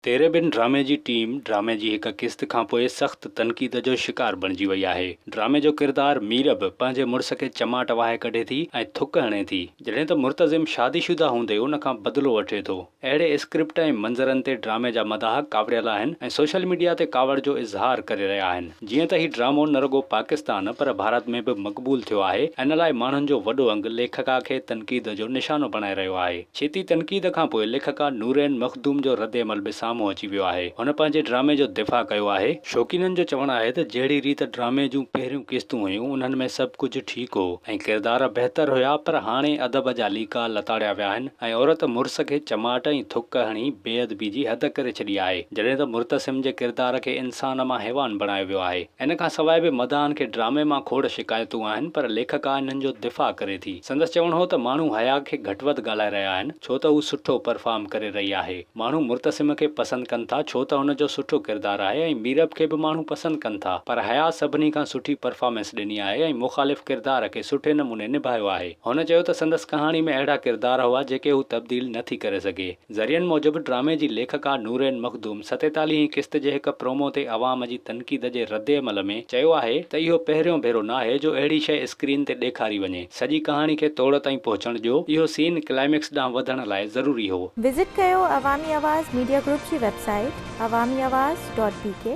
تيري بن ڊرامي جي ٽيم ڊرامي جي هڪ قسط کانپوء سخت تنقيد جو شڪار بڻجي وئي آهي. ڊرامي جو ڪردار ميرب پنهنجي مڙس کي چماٽ وهائي ڪڍي ٿي ۽ ٿڪ هڻي ٿي، جڏهن ته مرتظم شادي شده هوندي ان کان بدلو وٺي ٿو. اهڙي اسڪرپٽ ۽ منظرن تي ڊرامي جا مداح ڪاوڙيل آهن ۽ سوشل ميڊيا تي ڪاوڙ جو اظهار ڪري رهيا آهن. جيئن ته هي ڊرامو نه رڳو پاڪستان پر ڀارت ۾ به مقبول ٿيو آهي، ان لاء ماڻهن جو وڏو انگ ليکڪا کي تنقيد جو نشانو بڻائي رهيو آهي. ڇتي تنقيد کان پوء ليکڪا نورين مخدوم جو ردعمل به سامهون اچي ويو آهي. هن پنهنجي ڊرامي جو دفاع ڪيو آهي. شوقينن جو چوڻ آهي ته جهڙي ريت ڊرامي جون پهريون قسطون هيون انهن ۾ سڀ ڪجهه ٺيڪ هو ۽ ڪردار بهتر هيا پر هاڻي ادب جا ليڪا لتاڙيا ويا آهن ۽ عورت مڙس کي چماٽ ۽ ٿڪ هڻي بي ادبي جي حد ڪري ڇڏي آهي جڏهن ته مرتسم جي ڪردار کي انسان مان حيوان بڻايو ويو آهي. ان کان سواء به مداحن کي ڊرامي مان کوڙ شڪايتون آهن پر ليکڪا انهن جو دفاع ڪري ٿي. سندس چوڻ هو ته ماڻهو حيا کي گهٽ وڌ ڳالهائي رهيا آهن ڇو ته هو سٺو پرفارم ڪري رهي آهي. ماڻهو مرتسم کي پسند ڪن ٿا ڇو ته هن جو سٺو ڪردار آهي ۽ ميرب کي به ماڻهو پسند ڪن ٿا پر حيا سڀني کان سٺي پرفارمنس ڏني آهي ۽ مخالف ڪردار کي سٺي نموني نڀايو آهي. هن چيو ته سندس ڪهاڻي ۾ اهڙا ڪردار هئا جيڪي هو تبديل نه ٿي ڪري سگهي. ذريعن موجب ڊرامي جي ليکڪا نورين مخدوم ستيتاليهين قسط جي هڪ پرومو تي عوام جي تنقيد جي ردعمل ۾ چيو آهي ته اهو پهريون ڀيرو ناهي جو اهڙي شيء اسڪرين تي ڏيکاري وڃي، سڄي ڪهاڻي کي توڙ تائين پهچڻ ڏيو، اهو سين ڪلائمڪس ڏانهن وڌڻ لاء ضروري هو. وزٽ ڪيو عوامي آواز ميڊيا گروپ جي website Awami Awaz dot B K.